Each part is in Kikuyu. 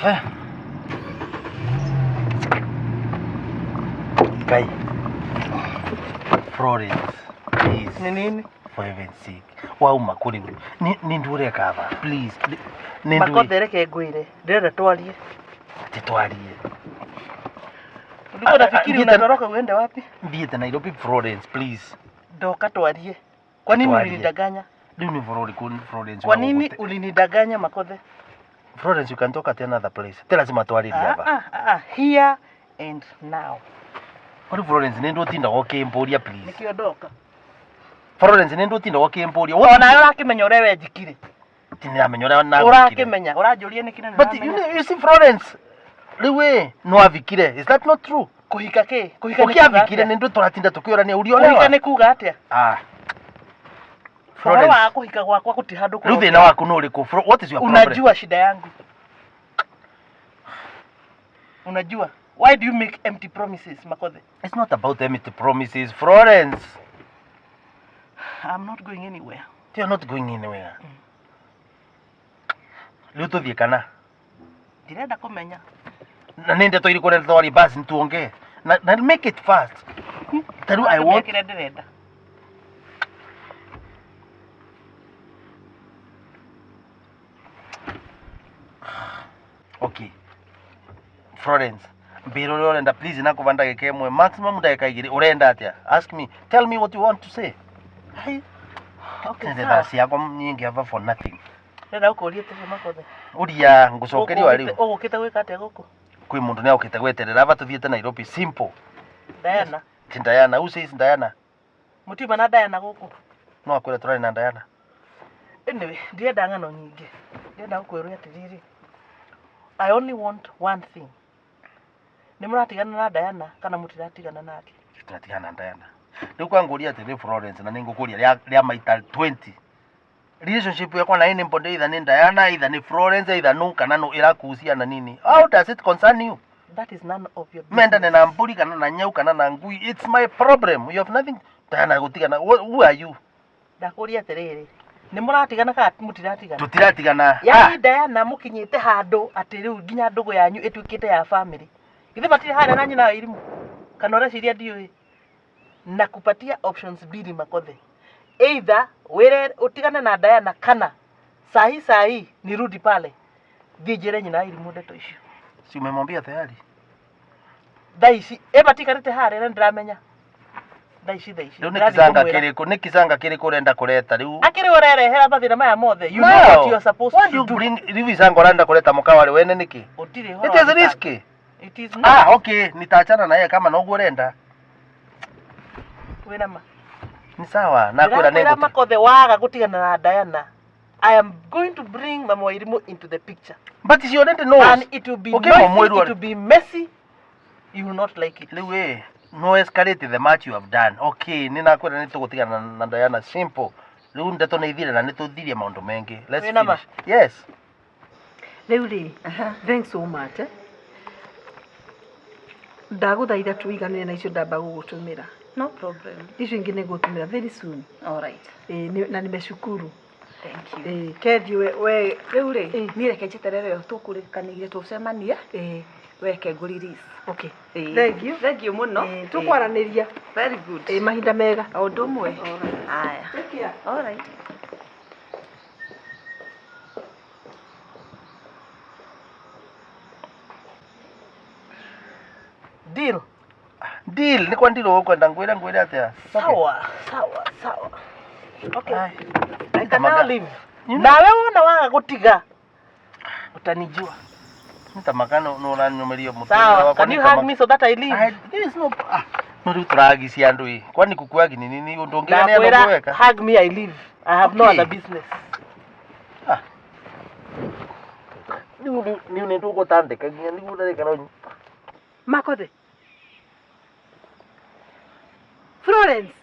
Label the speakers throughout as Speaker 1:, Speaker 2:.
Speaker 1: Eh. Kai. Florence, please.
Speaker 2: Ni nini?
Speaker 1: For heaven's sake. Wauma kuri ni ni ndure kaba. Please. Ni ndure.
Speaker 2: Makothe reke ngwire. Ndĩrenda twarie.
Speaker 1: Ati twarie.
Speaker 2: Ulikuwa unafikiri unatoroka uende wapi?
Speaker 1: Thiĩte Nairobi Florence, please.
Speaker 2: Ndoka twarie. Kwa nini
Speaker 1: Twarie.
Speaker 2: ulinidanganya?
Speaker 1: Rĩu nĩ bũrũri kũ Florence.
Speaker 2: Kwa nini ulinidanganya Makothe?
Speaker 1: Florence, you can talk at another place. Ti lazima twarĩrie
Speaker 2: Ah,
Speaker 1: aba.
Speaker 2: ah, ah, here and now.
Speaker 1: Kwani Florence nĩ ndũtindaga ũkĩmbũria please.
Speaker 2: Nĩkĩo ndoka.
Speaker 1: Florence nĩ ndũtindaga ũkĩmbũria.
Speaker 2: Onawe ũrakĩmenya ũrĩa wenjikire.
Speaker 1: Tinamenya ũrĩa nagwĩkire.
Speaker 2: Ũrakĩmenya, ũranjũria nĩkĩ na
Speaker 1: But you,
Speaker 2: nĩũramenya.
Speaker 1: you see Florence, rĩu ĩ no avikire. Is that not true?
Speaker 2: Kũhika kĩ? Kũhika nĩ kuga
Speaker 1: Ũkĩavikire
Speaker 2: atĩa?
Speaker 1: nĩ ndũ tũratinda tũkĩũrania
Speaker 2: Kũhika
Speaker 1: ũriolewa.
Speaker 2: nĩ kuga atĩa?
Speaker 1: Ah.
Speaker 2: Ũhoro
Speaker 1: Florence,
Speaker 2: wa kũhika gwakwa gũtirĩ handũ
Speaker 1: rĩu
Speaker 2: kũrokĩra.
Speaker 1: thĩna waku nĩ ũrĩkũ? What is your problem?
Speaker 2: Unajua shida yangu. Unajua. Why do you make empty promises, Makothe?
Speaker 1: It's not about empty promises, Florence.
Speaker 2: I'm not going anywhere.
Speaker 1: You are not going anywhere. Rĩu tũthiĩ kana?
Speaker 2: Ndirenda kũmenya.
Speaker 1: Na nĩ ndeto irĩkũ ũrenda twarie basi nituongee. Na make it fast. Ta rĩu I want
Speaker 2: Kĩrĩa ndĩrenda.
Speaker 1: Okay. Florence, mbĩra ũrĩa ũrenda please na kũba ndagĩka ĩmwe maximum ndagĩka igĩrĩ ũrenda atĩa? Ask me. Tell me what you want to say. Hai.
Speaker 2: Okay,
Speaker 1: Nĩ
Speaker 2: sawa.
Speaker 1: thaa ciakwa nyingĩ ava for nothing.
Speaker 2: Ndĩrenda gũkũria atĩrĩ Makothe.
Speaker 1: Ũria ngũcokeria wa rĩu.
Speaker 2: Ũgũkĩte gwĩka atĩa gũkũ?
Speaker 1: Kwĩ mũndũ nĩ okĩte gweterera ava tũthiĩte Nairobi simple.
Speaker 2: Diana.
Speaker 1: Ti Diana, who says Diana?
Speaker 2: Mũtiuma na Diana gũkũ.
Speaker 1: No akwĩra tũrarĩ na Diana.
Speaker 2: Anyway, ndirenda ng'ano nyingĩ. Ndĩrenda gũkwĩrwo atĩrĩrĩ. I only want one thing. Nĩ mũratigana na Diana kana mũtiratigana nake?
Speaker 1: Tũratigana na Diana. Rĩu kwangũria atĩrĩ Florence na nĩngũkũria rĩa maita 20. Relationship yakwa na anybody either nĩ Diana, either nĩ Florence, either nũ kana nũ ĩrakuhusiana nini. How does it concern you?
Speaker 2: That is none of your business.
Speaker 1: Mendane na mbũri kana na nyau kana na ngui. It's my problem. You have nothing. Diana gũtigana. Who are you?
Speaker 2: Ndakũria atĩrĩrĩ. Nĩ mũratigana kana mũtiratigana?
Speaker 1: Tũtiratigana.
Speaker 2: Yaani Diana mũkinyĩte handũ atĩ rĩu nginya ndũgũ yanyu ĩtuĩkĩte ya family. Githĩ matirĩ harĩa na nyina wa irimũ? Kana ũreciria ndiũĩ? Na kupatia options mbili Makothe. Either wĩre ũtigane na Diana kana sahi sahi nirudi pale thiĩ njĩre nyina wa irimũ ndeto icio.
Speaker 1: Si umemwambia tayari?
Speaker 2: Thaa ici ĩ matikarĩte harĩa na nĩndĩramenya. Thaa ici thaa ici.
Speaker 1: Rĩu nĩ
Speaker 2: Ndĩrathiĩ
Speaker 1: kicanga
Speaker 2: kũmwĩra.
Speaker 1: kĩrĩkũ? Nĩ kicanga kĩrĩkũ ũrenda kũreta rĩu?
Speaker 2: Akĩrĩ ũrerehera mathĩna maya mothe. You know what you are supposed
Speaker 1: Why do
Speaker 2: to
Speaker 1: you
Speaker 2: do.
Speaker 1: bring rĩu icanga ũrenda kũreta mũkawarĩ wene nĩkĩ?
Speaker 2: Gũtirĩ ũhoro
Speaker 1: It
Speaker 2: wa
Speaker 1: is
Speaker 2: gĩcanga.
Speaker 1: risky.
Speaker 2: It is not.
Speaker 1: Ah, okay, nitaachana na yeye kama noguo ũrenda.
Speaker 2: Wĩna ma.
Speaker 1: Ni sawa, nakwĩra
Speaker 2: Ndĩrakwĩra
Speaker 1: nĩngũti.
Speaker 2: Makothe waga gũtigana na Diana. I am going to bring Mama Wairimu into the picture.
Speaker 1: But she already knows.
Speaker 2: And it will be
Speaker 1: Okay,
Speaker 2: noisy,
Speaker 1: mũmwĩru
Speaker 2: it will be messy. You will not like it.
Speaker 1: Rĩu ĩ, no escalate the much you have done. Okay, nĩ nakwĩra nĩ tũgũtigana na Diana simple. Rĩu ndeto nĩ ithire na nĩ tũthirie maũndũ maingĩ. Let's
Speaker 2: Wĩna ma?
Speaker 1: finish. Yes.
Speaker 3: Rĩu rĩ, thanks so much eh. Ndagũthaitha tũiganĩre na icio ndamba gũgũtũmĩra.
Speaker 4: No problem.
Speaker 3: Icio ingĩ nĩ ngũtũmĩra very soon.
Speaker 4: All right.
Speaker 3: Ĩĩ, na nimeshukuru.
Speaker 4: Thank you.
Speaker 3: Ĩĩ, kethi we we
Speaker 4: Rĩu rĩ,
Speaker 3: Ĩĩ.
Speaker 4: niĩ reke njeterere o tũkũrĩkanĩire tũcemanie,
Speaker 3: ĩĩ,
Speaker 4: weke ngũ release.
Speaker 3: okay.
Speaker 4: Ĩĩ.
Speaker 3: Thank you.
Speaker 4: Thank you mũno.
Speaker 3: Ĩĩ, tũkwaranĩria.
Speaker 4: Very good.
Speaker 3: Ĩĩ, mahinda mega.
Speaker 4: O ũndũ ũmwe. Haya.
Speaker 3: Take care.
Speaker 4: All right.
Speaker 2: Deal.
Speaker 1: Deal, nĩ kwa deal ũkwenda ngwĩre ngwĩre atĩa? Okay.
Speaker 2: Sawa, sawa, sawa. Okay.
Speaker 1: Ai.
Speaker 2: I can now
Speaker 1: Tamaga.
Speaker 2: leave. Nawe wona waga gũtiga utanijua.
Speaker 1: Nĩ tamaka nĩ ũranyũmĩria mũtwe
Speaker 2: Sawa.
Speaker 1: wakwa
Speaker 2: Can
Speaker 1: nĩ
Speaker 2: you
Speaker 1: tama-
Speaker 2: hug me so that I leave?
Speaker 1: I, there is no ah, no rĩu tũragicia andũ ĩ. Kwani kukuagi ni nini ũndũ ũngĩ nĩ andũ
Speaker 2: Ndakwĩra
Speaker 1: gweka?
Speaker 2: hug me I leave. I have no
Speaker 1: Okay.
Speaker 2: other business.
Speaker 1: Ah. Rĩu rĩu nĩ tũgũtandĩka nginya nĩguo ũrarĩka no
Speaker 3: Makothe. Florence,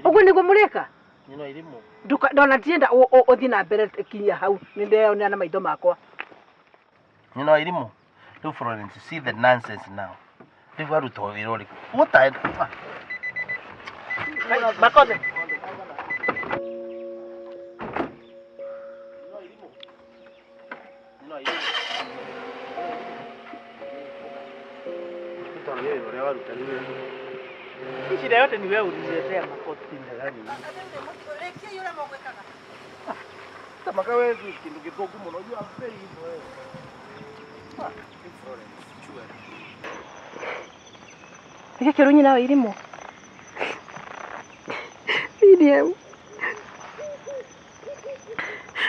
Speaker 3: ũguo nĩguo mũreka?
Speaker 1: Nyina irimũ.
Speaker 3: Nduka ndona ndienda ũthiĩ na mbere kinya hau nĩ ndeyonera na maitho makwa.
Speaker 1: Nyina irimũ. Rĩu Florence, see the nonsense now. Rĩu arutwo wĩra ũrĩkũ? What I ah.
Speaker 2: Makothe. Shida yote ni wewe uliletea makoti.
Speaker 1: Kama kawe kindu githoku muno you are very evil wewe. Ah, Florence, chua.
Speaker 4: Nĩkĩ kĩũru nyina wa irimũ?
Speaker 3: Miriam.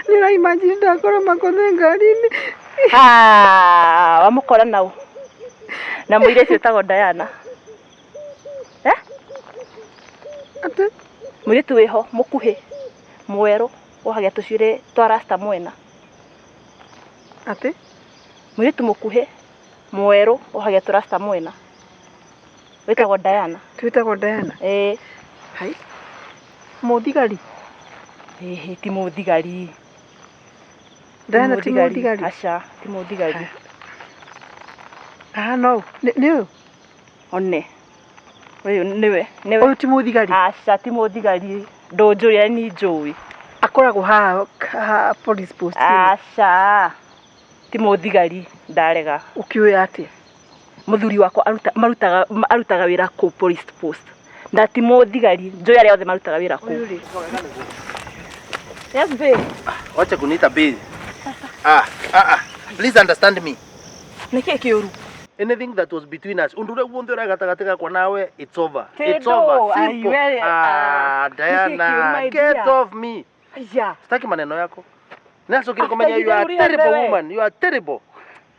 Speaker 3: Nĩra imagine ndakora Makothe ngari-inĩ.
Speaker 4: Ah, wamũkora nau. Na mũirĩtu wĩtagwo Diana. Eh?
Speaker 3: Atĩ
Speaker 4: Mũirĩtu wĩho mũkuhĩ mwerũ wohagia tũcuĩrĩ twa rasta mwena.
Speaker 3: Atĩ
Speaker 4: Mũirĩtu mũkuhĩ mwerũ wohagia tũrasta mwena. Wĩtagwo Diana.
Speaker 3: Twĩtagwo Diana.
Speaker 4: Ĩĩ.
Speaker 3: Hai. Mũthigari.
Speaker 4: Ĩhĩ ti mũthigari.
Speaker 3: Diana ti mũthigari.
Speaker 4: Aca, ti mũthigari.
Speaker 3: Ah no, nĩ ũyũ.
Speaker 4: One. Ũyũ nĩwe, nĩwe.
Speaker 3: Ũyũ ti mũthigari.
Speaker 4: Aca, ti mũthigari. Ndũnjũria ni njũĩ.
Speaker 3: Akoragwo haha haha police post.
Speaker 4: Aca. Ti mũthigari, ndarega.
Speaker 3: Ũkĩũĩ atĩa?
Speaker 4: Mũthuri wakwa aruta marutaga wĩra kũu police post. Na ti mũthigari, njũĩ arĩa othe marutaga wĩra kũu. Yes babe.
Speaker 1: Wacha kuniita babe. Ah, ah, ah. Please understand me.
Speaker 4: Nĩkĩ kĩũru?
Speaker 1: Anything that was between us, undu uria guothe ura gatagati gakwa nawe, it's over. It's
Speaker 4: Kĩndũ,
Speaker 1: over.
Speaker 4: ai,
Speaker 1: Simple.
Speaker 4: we,
Speaker 1: Ah,
Speaker 4: ah, nĩkĩ kĩũru,
Speaker 1: Diana,
Speaker 4: my
Speaker 1: get
Speaker 4: dear?
Speaker 1: off me.
Speaker 4: Aya.
Speaker 1: Sitaki maneno yako. Nacokire
Speaker 4: After
Speaker 1: kumenya you are
Speaker 4: ihinda rĩu
Speaker 1: terrible
Speaker 4: rĩothe we.
Speaker 1: woman. You are terrible.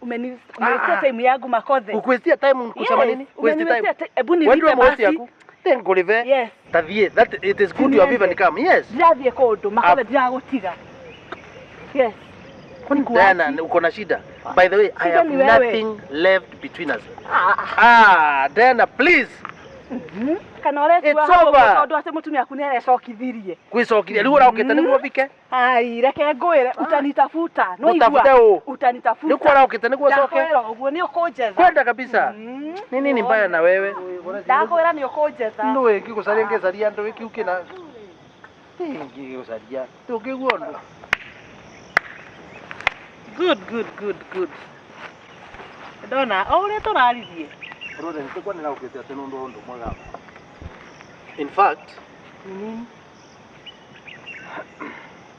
Speaker 4: Umeniwestia time yangu Makothe.
Speaker 1: Ukuestia time kusema nini? Waste time.
Speaker 4: Umeniwestia ebu
Speaker 1: Wewe
Speaker 4: nilipe
Speaker 1: ndio mwesti
Speaker 4: basi.
Speaker 1: yaku. Tengulive.
Speaker 4: Yes.
Speaker 1: Tathie. That it is good you have even come. Yes.
Speaker 4: Ndirathiĩ kũndũ Makothe ndiragũtiga. Yes.
Speaker 1: Diana, uko na shida. By the way, I
Speaker 4: Shida
Speaker 1: have
Speaker 4: ni wewe.
Speaker 1: nothing left between us.
Speaker 4: Ah.
Speaker 1: Ah, Diana, please.
Speaker 4: Kana ũretua
Speaker 1: It's
Speaker 4: hau ũguo
Speaker 1: over.
Speaker 4: tondũ atĩ mũtumia waku nĩarecokithirie.
Speaker 1: Kwicokithia riu uraukite niguo bike.
Speaker 4: Ai, reke ngwĩre utanitafuta. Nĩ waigua?
Speaker 1: Ngũtafute ũ?
Speaker 4: Utanitafuta.
Speaker 1: Nikuo uraukite niguo coke.
Speaker 4: Ndakwĩra ũguo nĩ ũkũnjetha.
Speaker 1: Kwenda kabisa.
Speaker 4: Mm.
Speaker 1: Ni nini mbaya na wewe?
Speaker 4: Ndakwĩra nĩ ũkũnjetha.
Speaker 1: Ndu ngigucaria ngicaria ndu kiu kina. Ngigucaria. Ndungiguo ndu.
Speaker 2: Good, good, good, good. Ndona o ũrĩa tũraririe.
Speaker 1: Florence kwa niraukite ati nundu undu mwega. In fact,
Speaker 2: Ni nini?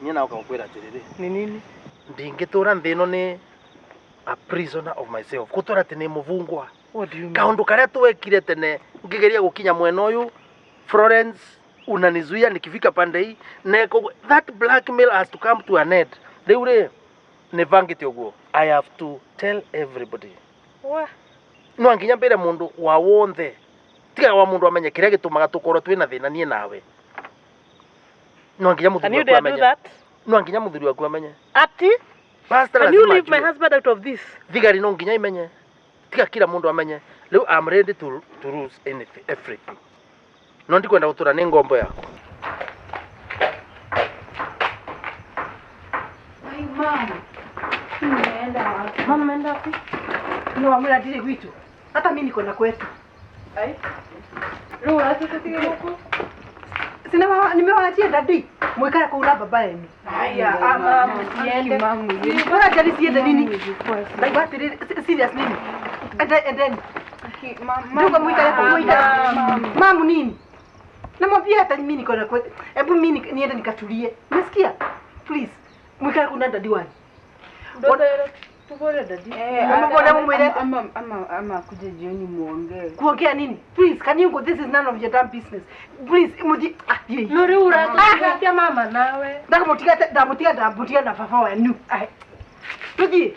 Speaker 1: niĩ nauka gukwira atiriri.
Speaker 2: Ni nini?
Speaker 1: Ndingĩtũra nthĩ ĩno nĩ a prisoner of myself. Gũtũra atĩ nĩ mũbungwa.
Speaker 2: What do you mean?
Speaker 1: Kaũndũ karĩa twekire tene ngĩgeria gũkinya mwena ũyũ Florence unanizuia nikifika pande hii neko that blackmail has to come to an end. Rĩu rĩ nĩbangĩte ũguo. I have to tell everybody.
Speaker 2: Wa.
Speaker 1: No nginya mbere mundu wa wonthe tiga wa mundu amenye kiria gitumaga tukorwo twina thina nie nawe. No nginya
Speaker 2: Can
Speaker 1: muthuri
Speaker 2: you
Speaker 1: waku
Speaker 2: dare do
Speaker 1: amenye.
Speaker 2: that?
Speaker 1: No nginya muthuri waku amenye.
Speaker 2: Ati?
Speaker 1: Pastor
Speaker 2: Can you
Speaker 1: lazima
Speaker 2: leave my
Speaker 1: ajue.
Speaker 2: husband out of this?
Speaker 1: Thigari no nginya imenye. Tiga kila mundu amenye. Riu I'm ready to lose anything everything. No ndikwenda gutura ni ngombo yaku.
Speaker 3: Ai mama. Nimeenda wapi?
Speaker 2: Mama ameenda wapi?
Speaker 3: No wamwĩra ndirĩ gwitũ. Hata mimi niko na kwetu.
Speaker 2: Ai. Rĩu ũratũtigire gũkũ?
Speaker 3: Sina nimewaachia dadi. Mwikare kũu na baba yenu.
Speaker 2: Aya, ama msiende.
Speaker 3: Bora jali siende nini? Ndaigua atĩrĩrĩ serious nini? Ende endeni. Ndugu mwikare kũu mwikare. Mamu nini? Namwambia hata mimi niko na kwetu. Hebu mimi niende nikatulie. Umesikia? Please. Mwikare kũu na dadi wanyu.
Speaker 2: Tugore dadi.
Speaker 3: Mama mbona mumwire
Speaker 5: Ama akuje jioni muongee.
Speaker 3: kuongea nini? Please, can you go? This is none of your damn business. Please, muthi ah, thiĩ.
Speaker 2: No rĩu ũratũtiga atĩa mama nawe?
Speaker 3: Ndamũtiga ndamũtiga ndamũtiga na baba wanyu. Ai. Tuthiĩ.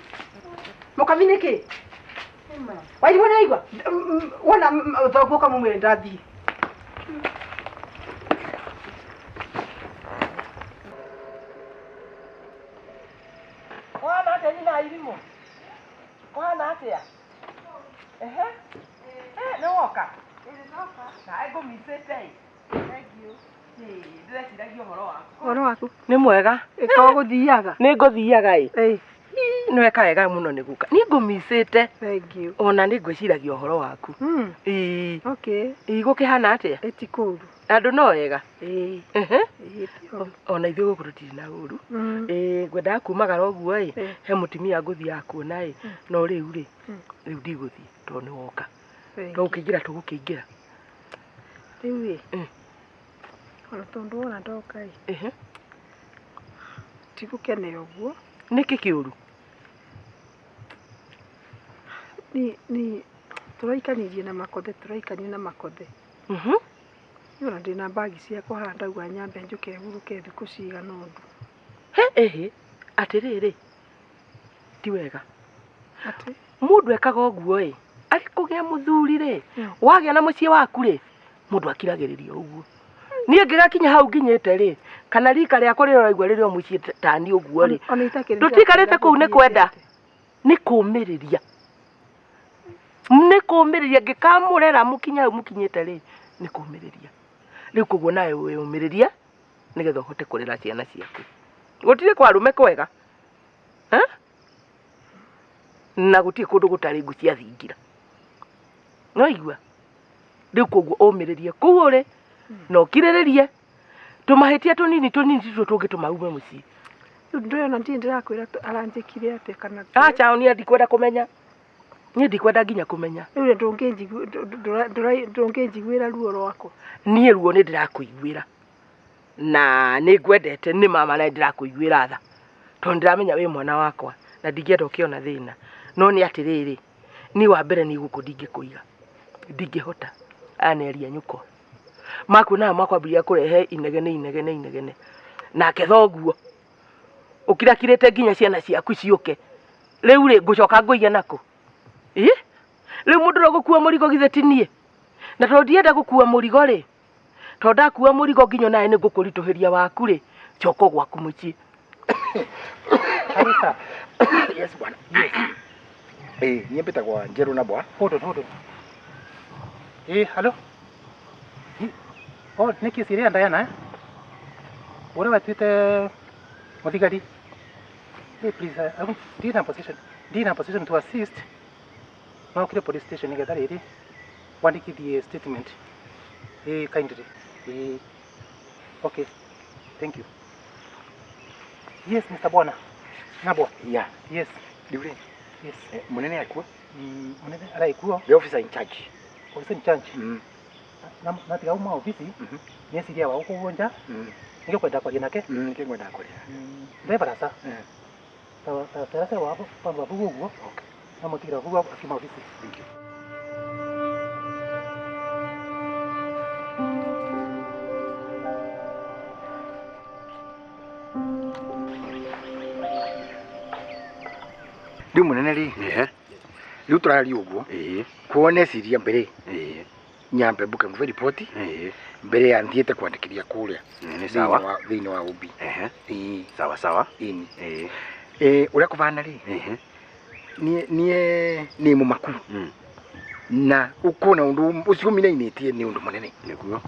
Speaker 3: Mũkami nĩkĩ? Waigua nĩ waigua? Wona thoguo kamũmwĩre ndathiĩ.
Speaker 2: Kũhana atĩa nyina irimũ? Kũhana atĩa? Ehe. Eh, nĩ woka? Na ngũmicĩte ĩ. Ndĩreciragia ũhoro waku.
Speaker 3: Ũhoro waku?
Speaker 2: Nĩ mwega.
Speaker 3: Ĩkorwo gũthiaga.
Speaker 2: Nĩ ngũthiaga ĩ.
Speaker 3: Ĩĩ.
Speaker 2: Nĩ weka wega mũno nĩ gũka. Niĩ ngũmicĩte.
Speaker 3: Thank you.
Speaker 2: Ona nĩ ngwĩciragia ũhoro waku. Ĩĩ.
Speaker 3: Okay.
Speaker 2: Ĩĩ gũkĩhana atĩa?
Speaker 3: Ĩti kũũru.
Speaker 2: Andũ no wega.
Speaker 3: Ĩĩ.
Speaker 2: Ehe.
Speaker 3: Ĩĩ ti ũru.
Speaker 2: Ona ithuĩ gũkũ tũtirĩ na ũru. Ĩĩ ngwendaga kumagara ũguo ĩ, he mũtumia ngũthiaga kuona ĩ, no rĩu rĩ, rĩu ndigũthiĩ tondũ nĩ woka.
Speaker 3: Thank
Speaker 2: To
Speaker 3: you.
Speaker 2: gũkĩingĩra tũgũkĩingĩra.
Speaker 3: Rĩu ĩ. Ona tondũ wona ndoka ĩ.
Speaker 2: Ehe.
Speaker 3: Ndigũkenera ũguo.
Speaker 2: Nĩkĩ kĩũru?
Speaker 3: Ni tũraikanirie na Makothe, tũraikania na Makothe. Niĩ ona ndĩna mbagi ciakwa haha ndauga nyambe njũke hurũke thikũ cigana ũndũ.
Speaker 2: He ĩhĩ, atĩrĩrĩ, ti wega.
Speaker 3: Atĩ?
Speaker 2: Mũndũ ekaga ũguo ĩ, arĩ kũgĩa mũthuri rĩ, wagĩa na mũciĩ waku rĩ, mũndũ akiragĩrĩria ũguo. Niĩ ngĩgakinya hau nginyĩte rĩ, kana rika rĩakwa rĩrĩa ũraigua rĩrĩ o mũciĩ tani ũguo rĩ,
Speaker 3: Ona itakĩrĩ
Speaker 2: tũtiikarĩte kũu nĩ kwenda, nĩ kũũmĩrĩria. Nĩ kũũmĩrĩria ngĩkamũrera mũkinye hau mũkinyĩte rĩ, nĩ kũũmĩrĩria. Rĩu koguo nawe wĩyũmĩrĩrie nĩgetha ũhote kũrera ciana ciaku. Gũtirĩ kwa arũme kwega. Eh? Na gũtirĩ kũndũ gũtarĩ ngũ cia thingira. No igua? Rĩu koguo ũmĩrĩrie kũu ũrĩ na ũkirĩrĩrie tũmahĩtia tũnini tũnini tituo tũngĩtũma ume mũciĩ.
Speaker 3: Rĩu ndĩrona ndirĩ ndĩrakwĩra aranjĩkire atĩa kana
Speaker 2: Acha niĩ ndikwenda kũmenya. Niĩ ndikwenda nginya kũmenya.
Speaker 3: Rĩu ndũngĩnjiguĩra ruo rwakwa.
Speaker 2: Niĩ ruo nĩ ndĩrakũiguĩra. Na nĩ ngwendete nĩ mama na ndĩrakũiguĩra tha. Tondũ ndĩramenya wĩ mwana wakwa na ndingĩenda ũkĩona thĩna. No nĩ atĩrĩrĩ, niĩ wa mbere niĩ gũkũ ndingĩkũiga. Ndingĩhota. Aya nĩ aria nyũkwa. Makuonaga makwambĩrĩria kũrehe inegene inegene inegene. Nake thoguo ũkirakirĩte nginya ciana ciaku ciũke. Rĩu rĩ ngũcoka ngũige nakũ? Ĩ? Rĩu mũndũ ũrĩa ũgũkua mũrigo githĩ ti niĩ? Na tondũ ndienda gũkua mũrigo rĩ, tondũ ndakua mũrigo nginya onawe nĩ ngũkũritũhĩria waku rĩ, coka gwaku mũciĩ.
Speaker 6: Hello, sir.
Speaker 7: Yes, bwana. Yes. Niĩ mbĩtagwo Njerũ na bwa.
Speaker 6: Hold on, hold on. Hello. Oh, nĩ kesi ĩrĩa Diana, eh? Ũrĩa watuĩte mũthigari. Hey, please, I'm in a position. In a position to assist. No ukire police station nĩgetha rĩrĩ wandĩkithie statement. Kindly. Okay. Thank you. Yes, Mr. Bwana. Nabwa.
Speaker 7: Yeah.
Speaker 6: Yes.
Speaker 7: Rĩu rĩ.
Speaker 6: Yes.
Speaker 7: Mũnene akuo?
Speaker 6: Mũnene araikuo.
Speaker 7: The officer in charge.
Speaker 6: Officer in charge. Na tiga uma ofisi. Nĩeciria wa gũkũ nja. Nĩkĩo kwenda kwaria nake.
Speaker 7: Nĩkĩo ngwenda kwaria.
Speaker 6: Ndĩ barasa. Ta barasa wa hapo pa ũguo.
Speaker 7: Okay.
Speaker 6: Na mũtigĩra ũguo akiuma ofisi.
Speaker 7: Thank you. Rĩu mũnene rĩ, rĩu tũraria ũguo kuo neciria mbere nyambe mbuke nguve ripoti mbere ya nthiĩte kwandĩkithia kũrĩa
Speaker 8: Nĩ sawa.
Speaker 7: thĩinĩ wa OB.
Speaker 8: Sawa sawa.
Speaker 7: Ĩni. Ũrĩa kũbana rĩ, niĩ nĩ mũmaku na ũkona ũndũ ũcio ũminainĩtie nĩ ũndũ mũnene.
Speaker 8: Nĩguo.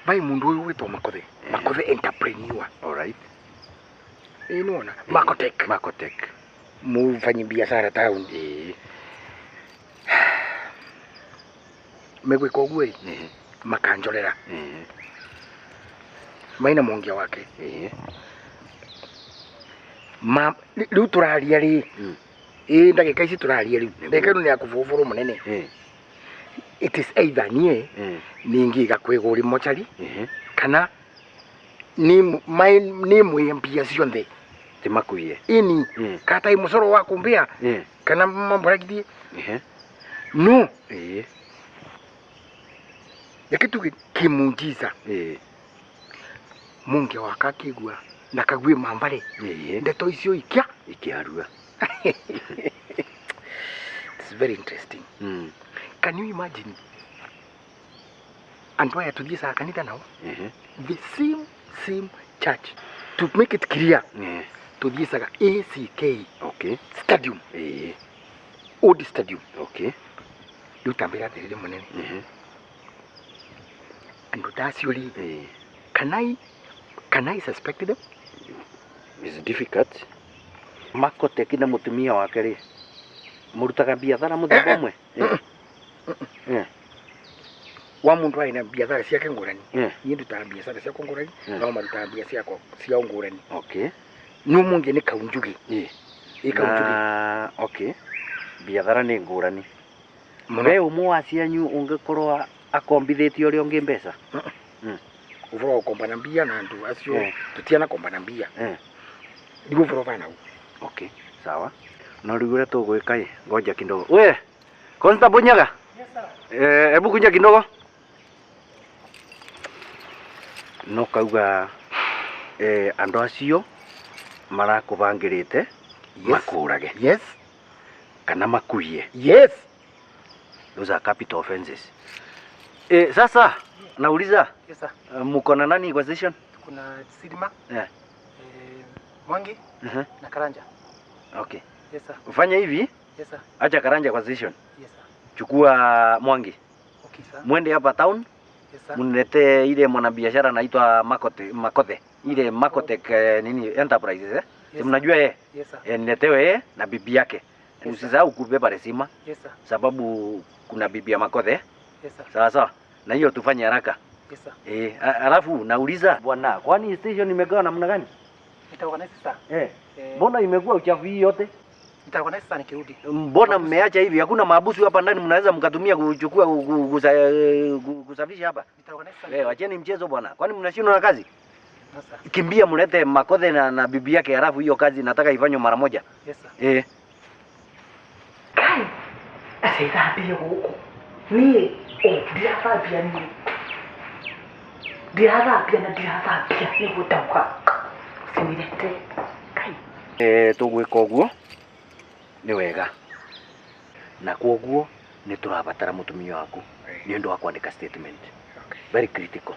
Speaker 7: Vai mũndũ ũyũ wĩtwo Makothe, Makothe entrepreneur.
Speaker 8: All right.
Speaker 7: Ĩĩ nĩwona Makotech.
Speaker 8: Makotech.
Speaker 7: Mũfanyi biashara town. Megwĩka ũguo ĩ, makanjorera. Maina mwongia wake. Ma rĩu tũraria rĩ, ĩ ndagĩka ici tũraria rĩu, ndagĩka ĩno nĩ ya kũbũbũrũ mũnene. It is either niĩ ningĩiga kwĩgũri mochari kana nĩ mwĩe mbia cionthe
Speaker 8: Ti makuie.
Speaker 7: ini kata i mũcoro wa kumbia kana mambo ragithie no reke tuge kimujiza munge waka akĩigua na kague mambare ndeto icio ikia
Speaker 8: ikiarua.
Speaker 7: It's very interesting. Can you imagine andũ aya tuthiĩcaga kanitha nao the same church, to make it clear, tuthiĩcaga ACK
Speaker 8: Okay.
Speaker 7: stadium. Old stadium.
Speaker 8: Okay.
Speaker 7: Rĩu tambĩra atĩrĩrĩ mũnene, andũ ta acio rĩ, can I suspect them?
Speaker 8: It's difficult. Makotek na mutumia wake ri murutaga biathara muthemba umwe.
Speaker 7: Wa mundu aina biathara ciake ngurani. Niĩ ndutaga biacara ciakwa ngurani, nao marutaga bia ciakwa ciao ngurani.
Speaker 8: Okay.
Speaker 7: No mungi ni kaunjugi. Ĩ kaunjugi.
Speaker 8: Okay. Biathara nĩ ngurani. We umwe wa cianyu ungikorwo akombithĩtie ũrĩa ũngĩ mbeca?
Speaker 7: Ũboro wa gũkombana mbia na andũ acio tũtianakombana mbia. Niguo ũboro bana u.
Speaker 8: Okay, sawa. No rĩu ũrĩa tũgwĩka ĩ, ngoja kidogo. We, Constable Nyaga.
Speaker 6: Yes sir.
Speaker 8: Hebu kuja kidogo. No kauga andũ acio marakũbangĩrĩte makũrage.
Speaker 7: Yes.
Speaker 8: Kana makuie.
Speaker 7: Yes.
Speaker 8: Those are capital offenses. Sasa nauliza.
Speaker 6: Yes sir.
Speaker 8: Mko na nani kwa station?
Speaker 6: Kuna Sidima. Mwangi na Karanja.
Speaker 8: Okay.
Speaker 6: Yes sir.
Speaker 8: Ufanye hivi?
Speaker 6: Yes sir.
Speaker 8: Acha Karanja kwa station.
Speaker 6: Yes sir.
Speaker 8: Chukua Mwangi.
Speaker 6: Okay sir.
Speaker 8: Mwende hapa town.
Speaker 6: Yes sir.
Speaker 8: Mniletee ile mwanabiashara anaitwa Makothe. Ile Makotek nini Enterprises eh?
Speaker 6: Yes,
Speaker 8: mnajua yeye?
Speaker 6: Yes sir.
Speaker 8: Niletewe yeye na bibi yake.
Speaker 6: Yes,
Speaker 8: usisahau kubeba resima.
Speaker 6: Yes sir.
Speaker 8: Sababu kuna bibi ya Makothe.
Speaker 6: Yes sir.
Speaker 8: Sawa sawa. Na hiyo tufanye haraka.
Speaker 6: Yes sir.
Speaker 8: Alafu nauliza bwana, kwani station imegawa namna gani?
Speaker 6: Nitaorganize sir.
Speaker 8: Mbona imekuwa uchafu hii yote?
Speaker 6: Nitaorganize sir nikirudi.
Speaker 8: Mbona mmeacha hivi? Hakuna maabusu hapa ndani mnaweza mkatumia kuchukua kusafisha hapa?
Speaker 6: Nitaorganize sir.
Speaker 8: Wacheni mchezo bwana. Kwani mnashindwa na kazi?
Speaker 6: No sir.
Speaker 8: Kimbia mlete Makothe na bibi yake, halafu hiyo kazi nataka ifanywe mara moja.
Speaker 6: Yes sir.
Speaker 2: Kai. Asithambie gũkũ. Niĩ ndirathambia niĩ. Ndirathambia na ndirathambia nĩguo ndauga. Usinilete. Kai.
Speaker 8: Tũgwĩka ũguo nĩ wega. Na kwoguo nĩ tũrabatara mũtumia waku nĩ ũndũ wa kwandĩka statement.
Speaker 7: Okay.
Speaker 8: Very critical.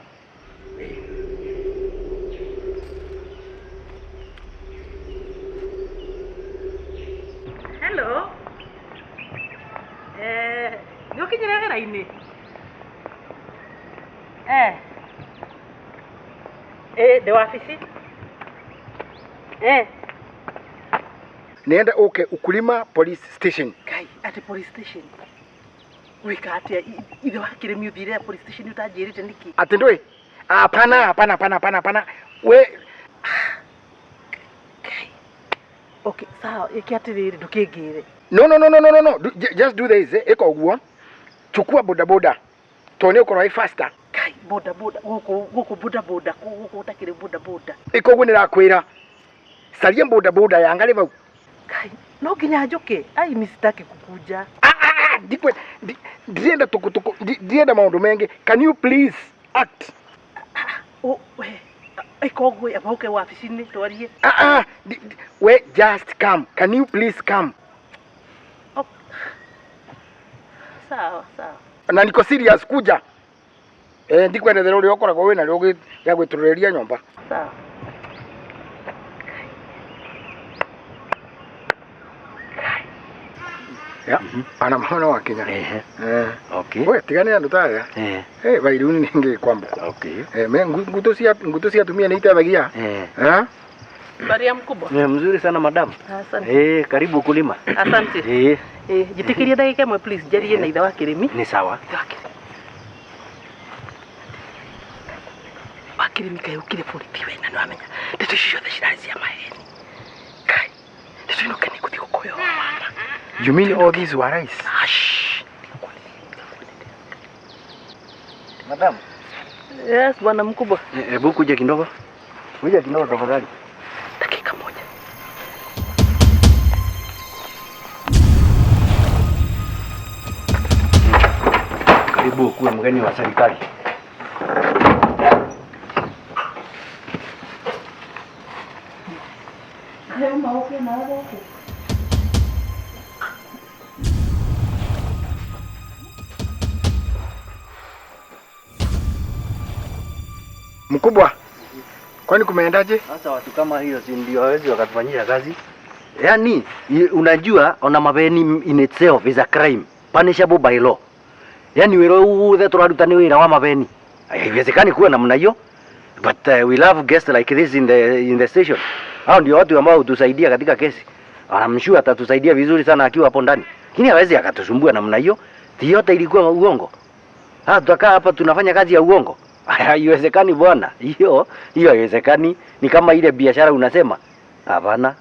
Speaker 2: Hello. Nĩ ũkinyire wĩra-inĩ? Ndĩ wabici.
Speaker 7: Nienda uke Ukulima police station.
Speaker 2: Kai, ati police station. Wika atia ithe wa Kĩrĩmi ũthire police station utanjĩrĩte nĩkĩ?
Speaker 7: Ati ndũĩ? Hapana, hapana, hapana, hapana, hapana. We
Speaker 2: Kai. Okay, sawa, ĩke atĩrĩrĩ ndũkĩngĩre.
Speaker 7: No no no no no no no. Just do this. Ĩka ũguo. Chukua boda boda. Tone ukorwo wĩ faster.
Speaker 2: Kai, boda boda gũkũ gũkũ boda boda gũkũ gũtakĩrĩ boda boda.
Speaker 7: Ĩka ũguo nĩrakwĩra. Caria boda boda yangarĩ vau.
Speaker 2: Kai, no nginya njoke. Ai, mimi sitaki kukuja.
Speaker 7: Ndienda tukutuku, ndienda maundu mengi. Can you please act?
Speaker 2: We, ĩka ũguo amba ũke wabici-inĩ twarie.
Speaker 7: We just come. Can you please come?
Speaker 2: Okay. Sawa, sawa.
Speaker 7: Na niko serious kuja. Ndikwendethera ũrĩa ũkoragwo wĩna rĩo rĩa gwĩtũrĩrĩria nyũmba.
Speaker 2: Sawa.
Speaker 7: Ya, ana maona wa Kenya.
Speaker 8: Okay.
Speaker 7: We tigane andu ta aya. Bairuni ningi kwambuka.
Speaker 8: Okay.
Speaker 7: Me nguto cia atumia ni itethagia.
Speaker 2: Baria mkubwa.
Speaker 8: Ni mzuri sana madam.
Speaker 2: Asante.
Speaker 8: Karibu kulima.
Speaker 2: Asante. Jitikiria ndagika ĩmwe please njarie na ithe wa Kĩrĩmi.
Speaker 8: Ni sawa.
Speaker 2: Ithe wa Kĩrĩmi. Wa Kĩrĩmi kaĩ ũkire borithi we na nĩwamenya ndeto icio ciothe cirarĩ cia maheni. Kai, ndeto ĩno nĩ gũthiĩ gũkũhe ũhoro wa ma.
Speaker 7: You mean all these were lies?
Speaker 8: Madam.
Speaker 2: Yes, bwana mkubwa.
Speaker 8: Hebu kuja kidogo. Kuja kidogo tafadhali.
Speaker 2: Dakika moja.
Speaker 8: Karibu kuwa mgeni wa serikali.
Speaker 7: Mkubwa, kwani kumeendaje?
Speaker 8: Sasa watu kama hiyo si ndio hawezi wakatufanyia kazi? Yaani unajua ona mabeni in itself is a crime punishable by law. Yaani wira uthe turaruta ni wira wa mabeni. Haiwezekani kuwa namna hiyo. But we love guests like this in the station. Hao ndio watu ambao hutusaidia katika kesi. I'm sure atatusaidia vizuri sana akiwa hapo ndani. Lakini hawezi akatusumbua namna hiyo. Yote ilikuwa uongo. Ah, tutakaa hapa tunafanya kazi ya uongo. Haiwezekani bwana. Hiyo haiwezekani. Ni kama ile biashara unasema. Hapana.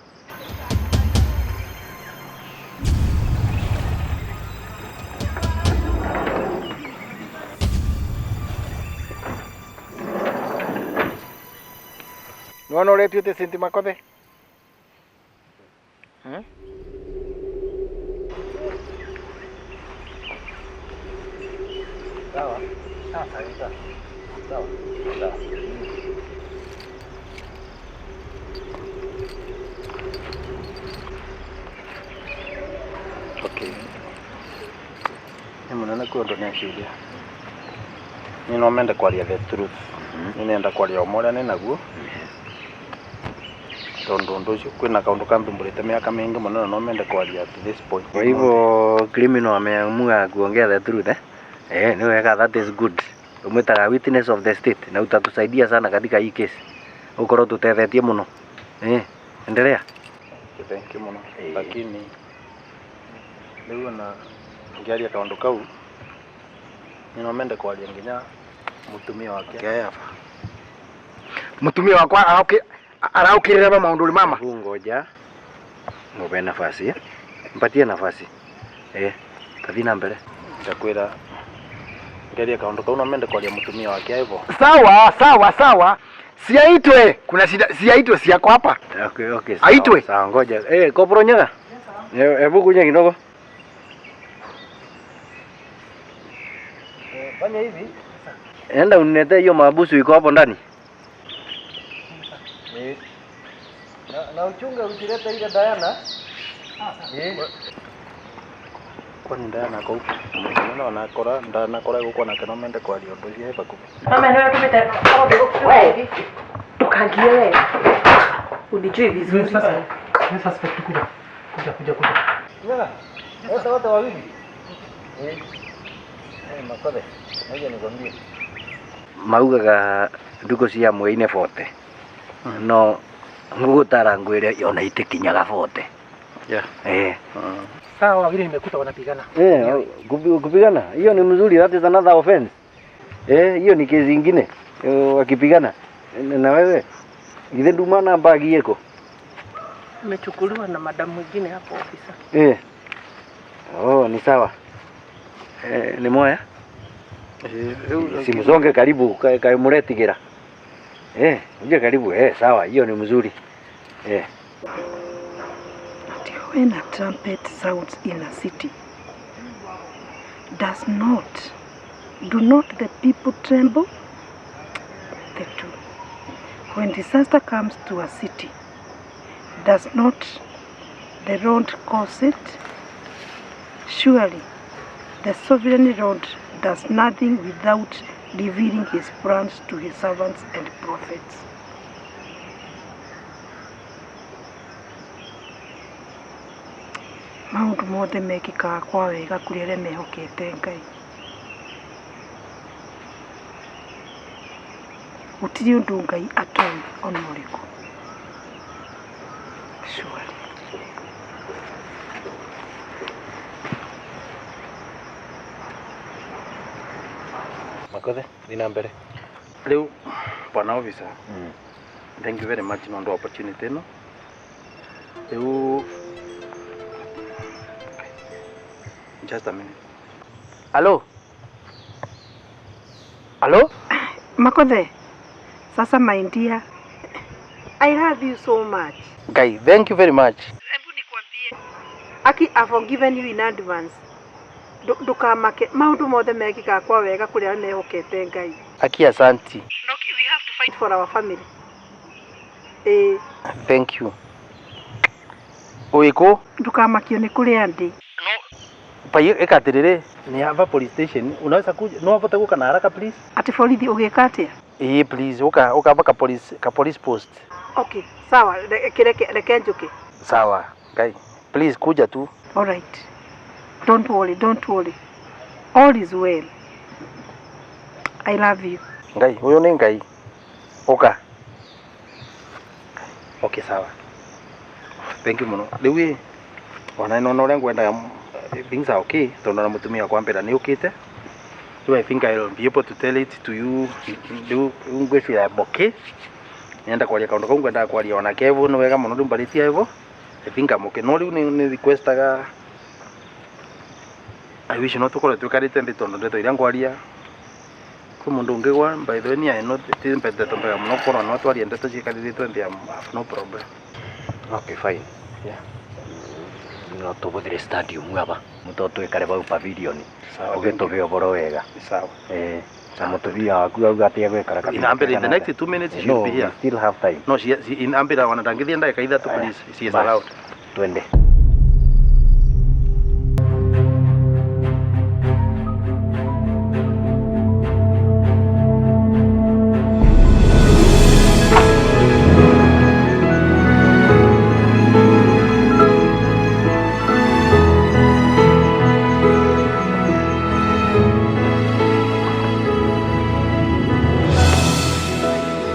Speaker 7: No no uretuite Senti Makothe.
Speaker 8: Sawa. Sawa sawa. Sawa. Sawa. Okay.
Speaker 1: Ni munene kwĩ ũndũ nĩakiuria. Niĩ no mende kwaria the truth. Niĩ nenda kwaria ũma ũrĩa nĩnaguo. Tondũ ũndũ ũcio kwĩna kaũndũ kambĩmbũrĩte mĩaka mĩingĩ mũno na no mende kwaria to this point.
Speaker 8: Kwa hivyo criminal ameamua kuongea the truth eh? Eh, ni wega, that is good. Umetaga witness of the state na utatusaidia sana katika hii case. Ukorwo tutethetie muno. Eh, endelea.
Speaker 1: Thank you muno. Lakini rĩu ona ngĩaria kaũndũ kau nĩ no mende kwaria nginya mũtumia wake aba.
Speaker 7: Mũtumia wakwa araukirira ba maũndũ mama.
Speaker 8: Ngoja. Ngobe nafasi eh? Mpatie nafasi. Eh, tathi na mbere.
Speaker 1: Ndakwĩra ngeria kaundu kau no mende kwaria mutumia wake hivyo.
Speaker 7: Sawa sawa sawa. Siaitwe, kuna shida siaitwe siako hapa.
Speaker 8: Okay okay. Sawa,
Speaker 7: aitwe.
Speaker 8: Sawa ngoja. Eh, kopro nyaga. Hebu kunya kidogo. Fanya hivi. Enda uniletee hiyo mabusu iko hapo ndani. Eh. Na uchunge usilete ile Diana. Eh.
Speaker 1: Kwani Diana ko no na kora ndana kora guko na no mende kwaria undu ucio bakubi.
Speaker 2: Mama niwe tumete
Speaker 3: wewe. Tukangie wewe. Unijui vizuri.
Speaker 6: Sasa ni suspect kuja. Kuja.
Speaker 8: Nyaga. Wote wote wawili. Eh. Eh, Makothe. Ngoja nikwambie. Maugaga nduko cia mwei-inĩ 40. No ngũgũtara ngwĩre ona itikinyaga 40.
Speaker 1: Yeah.
Speaker 8: Eh.
Speaker 6: Sawa wawili nimekuta wanapigana.
Speaker 8: Eh, kupigana. Hiyo ni mzuri, that is another offense. Eh, hiyo ni kesi nyingine. Wakipigana. Na wewe githe ndumana bagi yeko.
Speaker 2: Imechukuliwa na madam mwingine hapo ofisa.
Speaker 8: Eh. Oh, ni sawa. Eh, ni moya? Eh, simsonge karibu kae muretigera. Eh, uje karibu. Eh, sawa, hiyo ni mzuri. Eh.
Speaker 3: When a trumpet sounds in a city, do not the people tremble? They do. When disaster comes to a city, does not the Lord cause it? Surely, the sovereign Lord does nothing without revealing his plans to his servants and prophets. Maundu mothe mekikaga kwa wega kuri aria mehokete Ngai. Gutiri undu Ngai atoĩ ona ũrĩkũ. Surely.
Speaker 8: Makothe, thina mbere.
Speaker 1: Riu bwana officer. Thank you very much nondu opportunity ino. Riu just a minute.
Speaker 7: Hello? Hello?
Speaker 3: Makothe, sasa my dear, I love you so much.
Speaker 1: Guy, thank you very much.
Speaker 3: Hebu nikwambie. Aki, I've forgiven you in advance. Ndukamake, maundu mothe mekikaga kwa wega kuri aria mehokete Ngai.
Speaker 1: Aki, asanti.
Speaker 3: No, we have to fight for our family. Eh.
Speaker 1: Thank you. Uiku?
Speaker 3: Ndukamakio ni kuria ndi.
Speaker 1: Pai ekatirire ni hapa police station unaweza kuja no avote guka na haraka please.
Speaker 3: Ati borithi ugika atia?
Speaker 1: Eh, please uka hapa ka police post.
Speaker 3: Okay, sawa, reke njuke.
Speaker 1: Sawa, guy. Please kuja tu.
Speaker 3: All right. Don't worry, don't worry. All is well. I love you.
Speaker 1: Ngai, huyo ni Ngai. Uka. Okay, sawa. Thank you muno. Riu ĩ ona nona ũrĩa ngwendaga things are okay tondũ na mũtumia wakwa mbera nĩ ũkĩte. Rĩu I think I'll be able to tell it to you rĩu ngwĩciria I'm okay. Nenda kwaria kaũndũ kau ngwendaga kwaria ona Kevo nĩ wega mũno rĩu mbarĩtie Evo. I think I'm okay. No rĩu nĩ requestaga I wish no tũkorwo tũikarĩte nthĩ tondũ ndeto iria ngwaria kwĩ mũndũ ũngĩ gwa by the way niĩ I not ti ndeto mbega mũno korwo no twarie ndeto ciikarĩrĩtwo nthĩ I have no problem.
Speaker 8: Okay, fine.
Speaker 1: Yeah.
Speaker 8: No tũbũthĩre stadium aba mũto twĩkare bau pavilion
Speaker 1: Sawa, thank you.
Speaker 8: ũgĩtũbe ũboro wega.
Speaker 1: Sawa.
Speaker 8: Eh, na mũtumia waku auga atĩ egwĩkara
Speaker 1: In Ambere, in the next 2 minutes she
Speaker 8: No,
Speaker 1: will be
Speaker 8: we
Speaker 1: here.
Speaker 8: still have time.
Speaker 1: No, she in Ambere wana ndangĩthiĩ ndagĩka ithatũ please. She is
Speaker 8: Bas.
Speaker 1: allowed.
Speaker 8: Twende.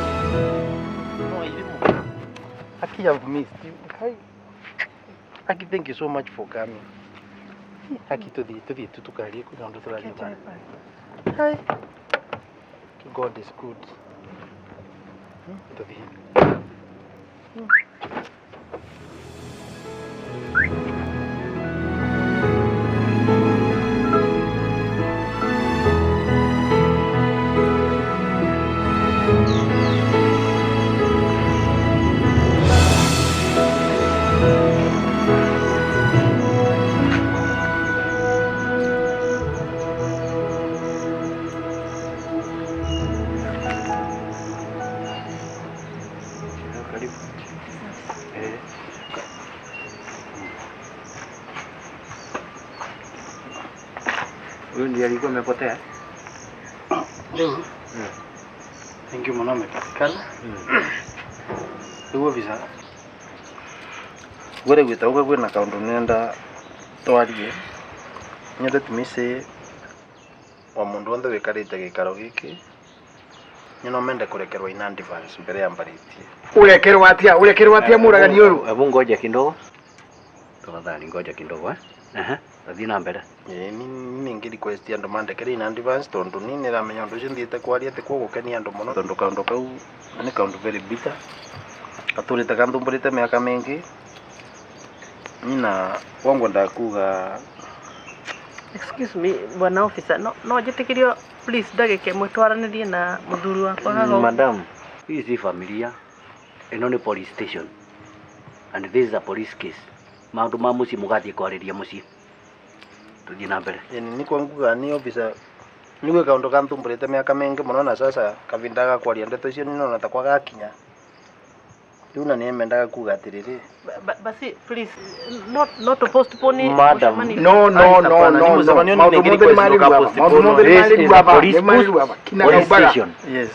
Speaker 1: No, Irimo. Aki, I've missed you. Hi. Aki, thank you so much for coming. Aki, tuthiĩ tu tukarie kwĩna ũndũ tũraria bana. Hi. God is good. Tuthiĩ. Karibu. Eh.
Speaker 8: Huyu ndiye alikuwa amepotea.
Speaker 1: Rĩu thank you mũno amepatikana. Rĩu officer gwere gwĩta ũka kwĩna kaũndũ nenda twarie nyende tumise o mũndũ wothe wĩkarĩte gĩikaro gĩkĩ nyino mende kũrekerwo in advance mbere ya mbarĩtie.
Speaker 7: Urekerwo atia? Urekerwo atia mũragani ũyũ?
Speaker 8: Hebu ngoja kidogo. Tafadhali ngoja kidogo eh. Aha, thiĩ na mbere.
Speaker 1: Ĩĩ ni ningĩ request andũ mandekere in advance tondũ ni nĩramenya ũndũ ũcio thiĩte kwaria ti gũgũkenia andũ mũno tondũ kaũndũ kau nĩ kaũndũ very bitter gatũrĩte ganthumbũrĩte mĩaka mĩingĩ nina wangu endaga kuga.
Speaker 2: Excuse me, bwana officer, no njĩtĩkĩrio please ndagĩka ĩmwe twaranĩrie na mũthuri wakwa haha ũguo.
Speaker 8: Madam, hii si familia. Ĩno nĩ police station. And this is a police case. Maũndũ ma mũciĩ mũgathiĩ kwarĩria mũciĩ. Tũthiĩ na mbere.
Speaker 1: Ĩni nĩkuo nguga ni officer nĩguo kaũndũ ganthumbũrĩte mĩaka mĩingĩ mũno na sasa kavinda ga kwaria ndeto icio nĩnona takwa gakinya rĩu na nĩmendaga kuga atĩrĩrĩ.
Speaker 2: Basi please not to postpone
Speaker 8: Madam.
Speaker 2: mũcemanio.
Speaker 7: No, no,
Speaker 1: Ai,
Speaker 7: no,
Speaker 1: hapana,
Speaker 7: no,
Speaker 1: ni
Speaker 7: no.
Speaker 1: mũcemanio
Speaker 7: Maũndũ
Speaker 1: nĩ
Speaker 7: mothe nĩ
Speaker 1: request
Speaker 7: marĩ
Speaker 1: ndũka
Speaker 7: aba. Maũndũ
Speaker 1: postpone.
Speaker 7: mothe nĩ
Speaker 8: This
Speaker 7: marĩ
Speaker 8: is a
Speaker 7: aba.
Speaker 8: police
Speaker 7: Nĩ marĩ
Speaker 8: post.
Speaker 7: aba.
Speaker 8: Police
Speaker 7: Kinagaubaga.
Speaker 8: station.
Speaker 1: Yes,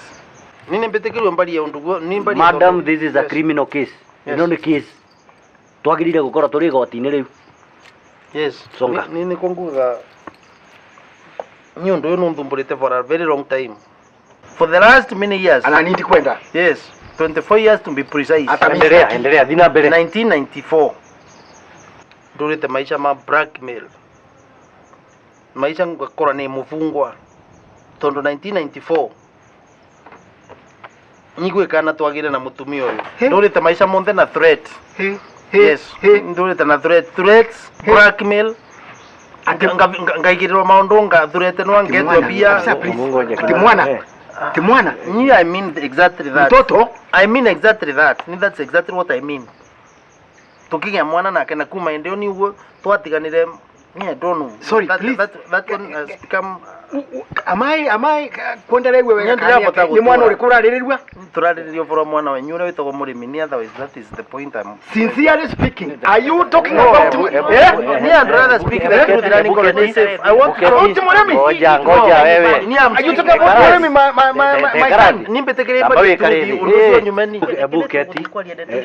Speaker 1: nĩ nĩmbĩtĩkĩrwo mbarie ũndũ guo nĩ mbarie
Speaker 8: Madam,
Speaker 1: tondũ-
Speaker 8: this is a
Speaker 1: Yes.
Speaker 8: criminal case.
Speaker 1: Yes.
Speaker 8: Ĩno nĩ case. Twagĩrĩire gũkorwo tũrĩ igoti-inĩ rĩu.
Speaker 1: Yes.
Speaker 8: Songa.
Speaker 1: Ni nĩkuo nguga ni ũndũ ũyũ nũnthumbũrĩte for a very long time, for the last many years.
Speaker 7: Ana nindi kwenda.
Speaker 1: Yes, 24 years to be precise.
Speaker 7: Ata mimi
Speaker 8: Endelea,
Speaker 7: sitaki.
Speaker 8: endelea, thiĩ na mbere.
Speaker 1: 1994 ndũrĩte maisha ma blackmail maisha ngakora nĩ mũbungwa tondũ 1994 nyigwĩkana twagĩre na mũtumia ũyũ
Speaker 7: He?
Speaker 1: ndũrĩte maisha monthe na threat.
Speaker 7: He, he,
Speaker 1: Yes,
Speaker 7: he.
Speaker 1: ndũrĩte na threat, threats, blackmail. Ngaigĩrĩrwo maũndũ ngathuretenwa ngetwo
Speaker 7: Mwana,
Speaker 1: mbia.
Speaker 7: officer, please.
Speaker 8: Mungoje
Speaker 7: Ati
Speaker 8: kidogo.
Speaker 7: mwana.
Speaker 8: Eh.
Speaker 7: Ati mwana.
Speaker 1: Ni I mean exactly that.
Speaker 7: Mtoto.
Speaker 1: I mean exactly that. Ni that's exactly what I mean. Tukigĩa mwana nake na kuma ĩndĩ ĩyo nĩguo twatiganire ni I don't know.
Speaker 7: Sorry,
Speaker 1: that,
Speaker 7: please.
Speaker 1: That one has become
Speaker 7: Am I kwenda rĩu wega
Speaker 1: Niĩ ndĩrabota
Speaker 7: kana nĩ mwana
Speaker 1: gũtũra.
Speaker 7: ũrĩkũ ũrarĩrĩrua?
Speaker 1: Tũrarĩrĩria ũhoro wa mwana wanyu ũrĩa wĩtagwo mũrĩmi ni otherwise that is the point I'm
Speaker 7: Sincerely speaking, are you talking
Speaker 1: No,
Speaker 7: about eh?
Speaker 1: Me I'd rather speak the truth than niko ni safe. I want to
Speaker 7: About Mũrĩmi?
Speaker 8: Ngoja, ngoja wewe.
Speaker 1: Ni I'm
Speaker 7: Are you
Speaker 1: speaking
Speaker 7: talking about
Speaker 8: Karasi.
Speaker 7: Mũrĩmi, my son?
Speaker 1: Nimbĩtĩkĩrie
Speaker 8: Amba
Speaker 1: mbarie
Speaker 8: wĩkare
Speaker 1: truth
Speaker 8: thĩ.
Speaker 1: ũndũ ũcio nyumeni.
Speaker 8: Ebu keti.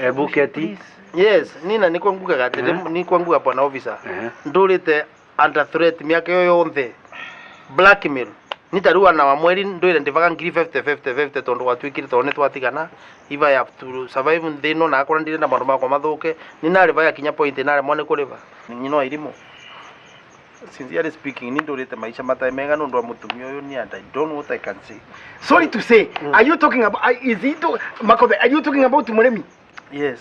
Speaker 8: Ebu keti.
Speaker 1: Yes, nina niko ngugaga atĩrĩ niko nguga bwana officer.
Speaker 8: Eh.
Speaker 1: Ndũrĩte under threat mĩaka ĩyo yonthe blackmail. Ni ta rĩu ana wa mweri ndwire ndivaga ngiri 50 50 50 tondu gwatuikire tondu ni twatigana. If I have to survive nthi ino na akorwo ndirenda maundu makwa mathuke, ni nariva yakinya point naremwo ni kuriva. Nyina wa irimu. Sincerely speaking, ni ndurite maisha matai mega nundu wa mutumia uyu ni and I don't know what I can say.
Speaker 7: Sorry to say, are you talking about is it Makothe, are you talking about Murimi?
Speaker 1: Yes.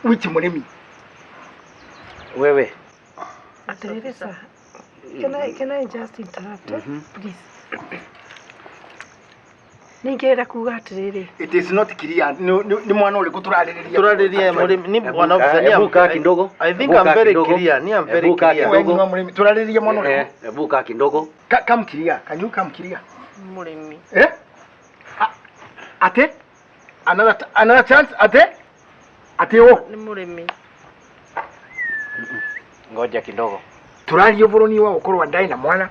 Speaker 7: Which Murimi?
Speaker 8: Wewe.
Speaker 3: Atiriri sir, can I just interrupt, eh? Please. Ningĩenda kuga atĩrĩrĩ.
Speaker 7: It is not clear. Ni mwana ũrĩkũ tũrarĩrĩria?
Speaker 1: Turariria murimi ni bwana officer ni
Speaker 8: Ebu kaa kidogo.
Speaker 1: I think
Speaker 8: Ebu
Speaker 1: I'm
Speaker 8: kaa
Speaker 1: very
Speaker 8: kidogo.
Speaker 1: clear. Ni I'm very
Speaker 8: Ebu kaa
Speaker 1: clear.
Speaker 8: kidogo.
Speaker 7: Wewe ni Murimi. Turarĩrĩria mwana ũrĩkũ?
Speaker 8: Ebu kaa kidogo.
Speaker 7: Come clear. Can you come clear?
Speaker 2: Mũrĩmi.
Speaker 7: Eh? Ate? Another chance ate? Ate o.
Speaker 2: Nĩ mũrĩmi.
Speaker 8: Ngoja kidogo.
Speaker 7: Tũraria ũboro ni wa gũkorwo ndaĩ na mwana.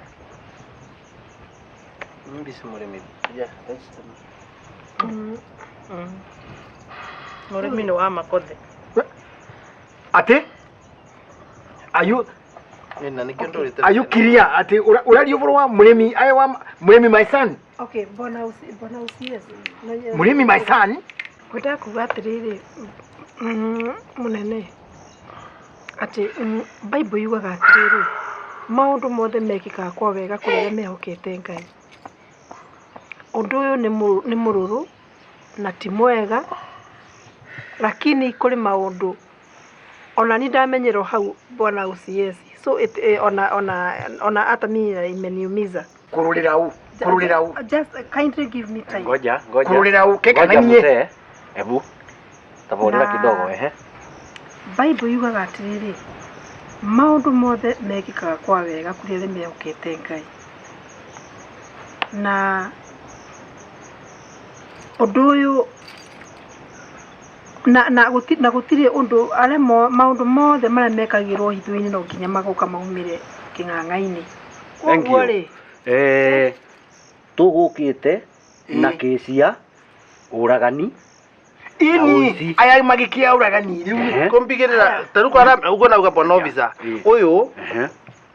Speaker 1: Mbi si murimi. Yeah, that's the
Speaker 2: Mũrĩmi nĩ wa Makothe.
Speaker 7: Ate? Are you
Speaker 1: na nikio ndurite.
Speaker 7: Are you clear? Ate ũraria ũboro wa Murimi, aya wa Murimi my son.
Speaker 3: Okay, bwana OCS.
Speaker 7: Murimi my son.
Speaker 3: Ngwendaga kuga atĩrĩrĩ, mũnene, atĩ Bible yugaga atĩrĩrĩ, maũndũ mothe mekĩkaga kwa wega kũrĩ arĩa mehokete Ngai. Ũndũ ũyũ nĩ mũrũrũ na ti mwega, lakini kũrĩ maũndũ ona ni ndamenyerwo hau bwana OCS, so it, ona hata mimi imeniumiza.
Speaker 7: Kũrũrĩra u. Kũrũrĩra u.
Speaker 3: Just kindly give me time.
Speaker 8: Ngoja, ngoja.
Speaker 7: Kũrũrĩra u. Keka
Speaker 8: Ngoja
Speaker 7: na niĩ.
Speaker 8: mzee. Ebu. Taborera kidogo ehe.
Speaker 3: Bible yugaga atĩrĩrĩ, maũndũ mothe mekĩkaga kwa wega kũrĩ arĩa mehokete Ngai. Na ũndũ ũyũ na gũtirĩ ũndũ arĩa maũndũ mothe marĩa mekagĩrwo hitho-inĩ no nginya magoka maumĩre kĩng'ang'a-inĩ.
Speaker 8: Thank
Speaker 3: Koguo
Speaker 8: you.
Speaker 3: rĩ,
Speaker 8: Tũgũkĩte na kesi ya ũragani.
Speaker 7: Ini aya magĩkia ũragani rĩu.
Speaker 1: Kumbigirira taru kwa ugo na uga bwana officer. Uyu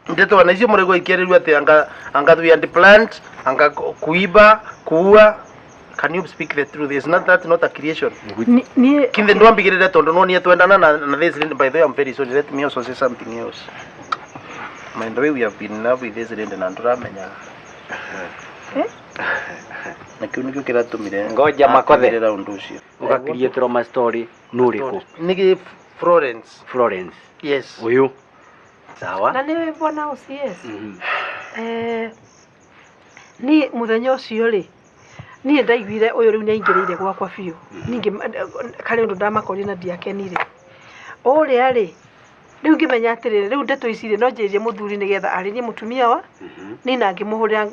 Speaker 1: ndeto na icio mũrĩguo ikĩarĩrio atĩ anga we and plant anga kuiba kuua. Can you speak the truth? Is not that not a creation?
Speaker 3: Niĩ
Speaker 1: Kinthe ndwambigirire tondu no nie twendana na this lady. By the way, I'm very sorry, let me also say something else. By the way, we have been in love with this lady na nduramenyaga. Na kiu nikio kiratumire
Speaker 8: Ngoja Makothe.
Speaker 1: akĩrĩra ũndũ ũcio.
Speaker 8: Ũgakiriĩtĩrwo ma story nũrĩkũ?
Speaker 1: Nĩ Florence.
Speaker 8: Florence.
Speaker 1: Yes.
Speaker 8: Ũyũ. Sawa.
Speaker 3: Na nĩwe bwana OCS. Niĩ mũthenya ũcio rĩ, niĩ ndaiguire ũyũ rĩu nĩaingĩrĩire gwakwa biũ. Ningĩ karĩ ũndũ ndamakorire na ndiakenire. Ũrĩa rĩ, rĩu ngĩmenya atĩrĩrĩ, rĩu ndeto ici rĩ, no njĩrĩrie mũthuri nĩgetha arĩrie mũtumia wa niĩ na ngĩmũhũrĩra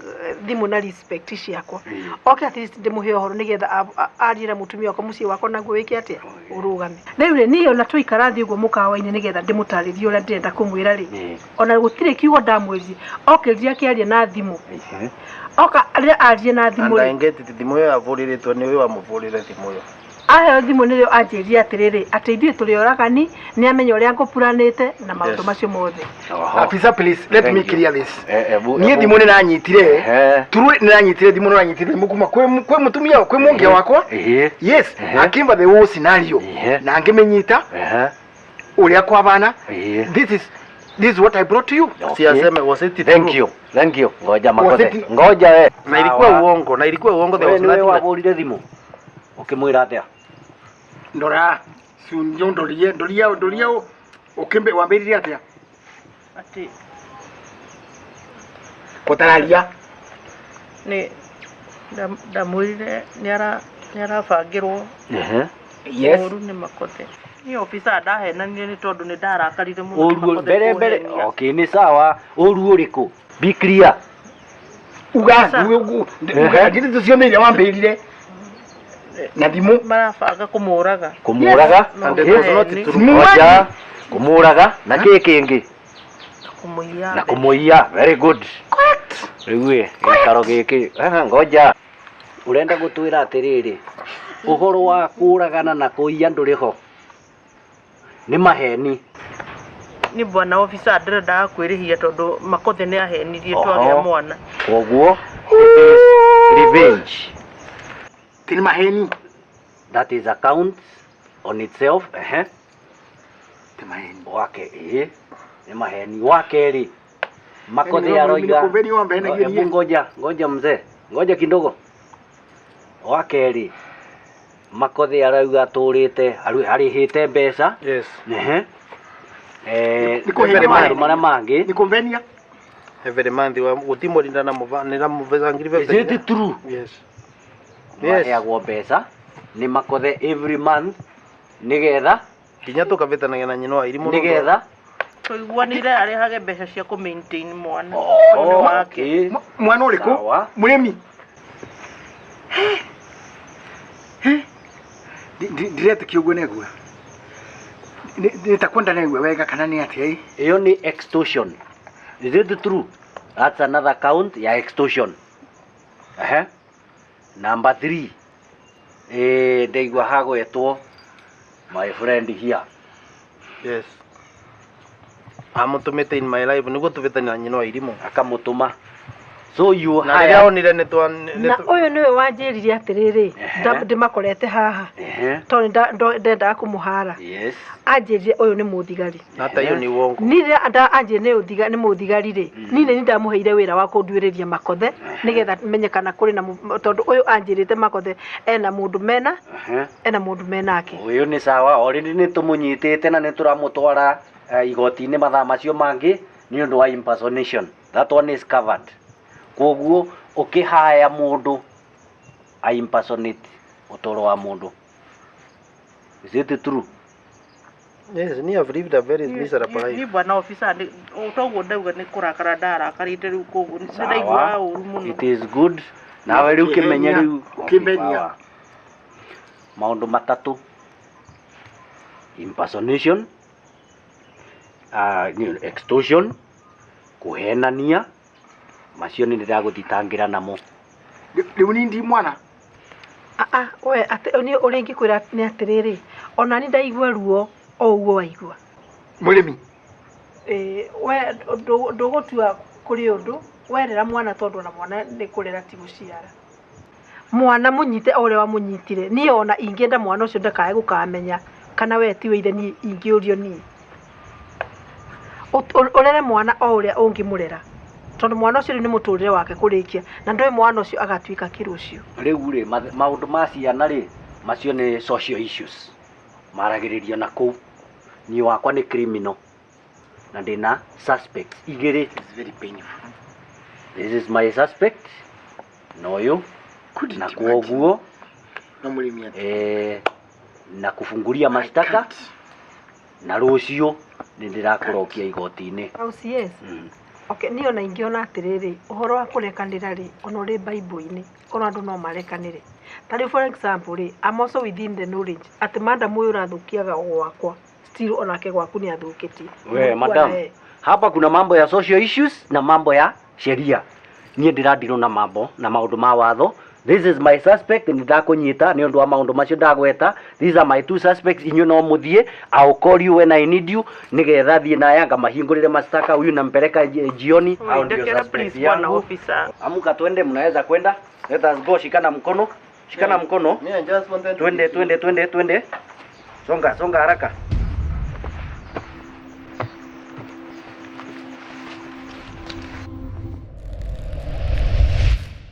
Speaker 3: thimũ na respect ciakwa. Oke at least ndĩmũhe ũhoro nĩgetha arie na mũtumia wakwa, mũciĩ wakwa naguo wĩke atĩa, ũrũgame. Rĩu rĩ, niĩ ona twaikara thĩ ũguo mũkawa-inĩ nĩgetha ndĩmũtarĩrie ũrĩa ndĩrenda kũmwĩra rĩ, ona gũtirĩ kiugo ndamwĩrire, okĩrire akĩaria na thimũ. Oka rĩrĩa arie na thimũ
Speaker 1: And I
Speaker 3: rĩ,
Speaker 1: get it, thimũ ĩyo yavũrĩrĩtwo nĩ ũyũ wamũvũrĩre thimũ ĩyo.
Speaker 3: Aheo thimũ nĩrĩo anjĩrire atĩrĩrĩ, atĩ ithuĩ tũrĩ oragani, nĩ amenya ũrĩa ngũpuranĩte na maũndũ macio mothe.
Speaker 7: Afisa, please let
Speaker 8: Thank
Speaker 7: me
Speaker 8: you.
Speaker 7: clear this.
Speaker 8: Ebu,
Speaker 7: Niĩ
Speaker 8: ebu.
Speaker 7: thimũ nĩ ndanyitire. Turu nĩ ndanyitire thimũ, nĩ ndanyitire thimũ kuma kwĩ mũtumia kwĩ mũngia wakwa. Yes, akimba the whole scenario. Na ngĩmĩnyita ũrĩa kwabana. This is what I brought to you.
Speaker 1: Si aseme was it
Speaker 8: Thank
Speaker 1: true?
Speaker 8: you. Thank you. Ngoja
Speaker 7: Was
Speaker 8: Makothe. Ngoja we.
Speaker 1: Na ilikuwa uongo, na ilikuwa uongo, there
Speaker 8: Wewe
Speaker 1: was
Speaker 8: niwe
Speaker 1: nothing.
Speaker 8: wavũrire thimũ. Ũkĩmwĩra atĩa?
Speaker 7: Ndora, sunjo ndorie ndoria ndoria ukimbe wambĩrĩrie atĩa?
Speaker 2: Atĩ
Speaker 7: Kũtararia.
Speaker 2: Nĩ ndamwĩrire nĩ arabangĩrwo
Speaker 7: Yes.
Speaker 2: ũru nĩ Makothe. Niĩ officer ndahenanire nĩ tondũ nĩ ndarakarire mũno nĩ
Speaker 8: Ũru
Speaker 2: Makothe
Speaker 8: mbere mbere.
Speaker 2: kũhenia.
Speaker 8: Okay, nĩ sawa. Ũru ũrĩkũ? Be clear.
Speaker 7: Uga uga ndiri tucio nĩ iria wambĩrire na thimũ.
Speaker 2: Marabanga kũmũraga.
Speaker 8: Kũmũraga.
Speaker 2: No
Speaker 1: And it was not
Speaker 2: maheni.
Speaker 1: true.
Speaker 8: Ngoja. Kũmũraga na kĩ kĩngĩ?
Speaker 2: Kũmũiya.
Speaker 8: Na kũmũiya. Very good. Rĩu ĩ, gĩikaro gĩkĩ. Aha, ngoja. Ũrenda gũtwĩra atĩrĩrĩ, ũhoro wa kũragana na kũiya ndũrĩ ho. Nĩ maheni.
Speaker 2: Ni bwana officer ndĩrendaga kwĩrĩhia tondũ Makothe nĩ ahenirie twagĩa mwana.
Speaker 8: Koguo it is revenge.
Speaker 7: Ti nĩ maheni.
Speaker 8: That is account on itself. Ehe.
Speaker 7: Ti maheni.
Speaker 8: Wake ĩĩ nĩ maheni. Wa kerĩ Makothe aroiga hebu ngoja ngoja mzee, ngoja kidogo. Wa kerĩ Makothe arauga atũrĩte arĩhĩte mbeca.
Speaker 1: Yes.
Speaker 8: Ehe. Maũndũ marĩa mangĩ
Speaker 7: nĩ kũmenia
Speaker 1: every month wa gũtimũrinda na nĩ muveza ngiri.
Speaker 8: Is it true?
Speaker 1: Yes.
Speaker 8: Maheagwo mbeca nĩ Makothe every month nĩgetha
Speaker 1: nginya tũkavĩtanagia na nyina wa irimũ
Speaker 8: nĩgetha
Speaker 2: tũiguanĩre arehage mbeca cia kũ maintain mwana.
Speaker 8: Okay.
Speaker 7: Mwana ũrĩkũ? Mũrĩmi. Ndiretĩkia ũguo negua. Nĩtakwenda negua wega kana nĩ atĩa?
Speaker 8: Ĩyo nĩ extortion. Is it true? That's another count ya extortion. Ehe. Number 3. Ndaigua hagwetwo my friend here.
Speaker 1: Yes. Amũtũmĩte in my life nĩguo tũvĩtania na nyina wa irimũ.
Speaker 8: Akamũtũma. So you
Speaker 1: na rĩrĩa onire nĩ twa
Speaker 3: na ũyũ nĩwe wanjĩrire atĩrĩrĩ ndĩmakorete haha tondũ ndendaga kũmũhara.
Speaker 8: Yes.
Speaker 3: Anjĩrire ũyũ nĩ mũthigari.
Speaker 1: Na ta iyo nĩ wongo.
Speaker 3: Niĩ rĩrĩa anjĩrire nĩ mũthigari rĩ, niĩ nĩ ndamũheire wĩra wa kũnduĩrĩria Makothe nĩgetha menye kana kũrĩ na tondũ ũyũ anjĩrĩte Makothe ena mũndũ mena ena mũndũ menake.
Speaker 8: Ũyũ nĩ sawa, already nĩ tũmũnyitĩte na nĩ tũramũtwara igoti-inĩ mathaa macio mangĩ nĩ ũndũ wa impersonation. That one is covered. Koguo ũkĩhaya mũndũ a impersonate ũtũũro wa mũndũ. Is it true?
Speaker 1: Yes, ni have lived a very miserable life.
Speaker 2: Ni bwana officer toguo ndauga nĩ kũrakara ndarakarĩte rĩu koguo nĩ ndaigua ũru mũno.
Speaker 8: It is good. Nawe rĩu kĩmenye rĩu
Speaker 7: ũkĩmenya
Speaker 8: maũndũ matatũ: impersonation, extortion, kũhenania. Macio nĩ ndĩragũthitangĩra namo.
Speaker 7: Rĩu ni ndi mwana.
Speaker 3: We niĩ ũrĩa ingĩkwĩra nĩ atĩrĩrĩ, ona niĩ ndaigua ruo o ũguo waigua.
Speaker 7: Mũrĩmi.
Speaker 3: We ndũgũtua kũrĩ ũndũ werera mwana tondũ ona mwana nĩ kũrera ti gũciara. Mwana mũnyite o ũrĩa wamũnyitire. Niĩ ona ingĩenda mwana ũcio ndakae gũkamenya kana we tiwe ithe, niĩ ingĩũrio niĩ. Ũrere mwana o ũrĩa ũngĩmũrera. Tondũ mwana ũcio nĩ mũtũrĩre wake kũrĩkia na ndũĩ mwana ũcio agatuĩka kĩ rũciũ.
Speaker 8: Rĩu rĩ maũndũ ma ciana rĩ macio nĩ social issues maragĩrĩrio na kũu. Niĩ wakwa nĩ criminal na ndĩna suspects igĩrĩ.
Speaker 7: It's very painful.
Speaker 8: This is my suspect na ũyũ na kwoguo na kufunguria mashtaka na rũciũ nĩ ndĩrakũrokia igoti-inĩ.
Speaker 3: OCS. Okay, niĩ ona ingĩona atĩrĩrĩ ũhoro wa kũrekanĩra rĩ ona ũrĩ Bible-inĩ korwo andũ no marekanĩre. Ta rĩu for example rĩ, I'm also within the knowledge atĩ madam ũyũ ũrathũkiaga gwakwa still onake gwaku nĩ athũkĩtie.
Speaker 8: We madam, hapa kuna mambo ya social issues na mambo ya sheria. Niĩ ndĩradirwo na mambo na maũndũ ma watho. This is my suspect, nĩ ndakũnyita nĩ ũndũ wa maũndũ macio ndagweta. These are my two suspects, inyuĩ no mũthiĩ. I'll call you when I need you nĩgetha thiĩ naya ngamahingũrĩre mashtaka. Huyu nampeleka jioni. Hao ndio suspect yangu. Amuka twende, mnaweza kwenda. Let us go, shikana mkono. Shikana mkono. Twende twende twende twende. Songa songa haraka.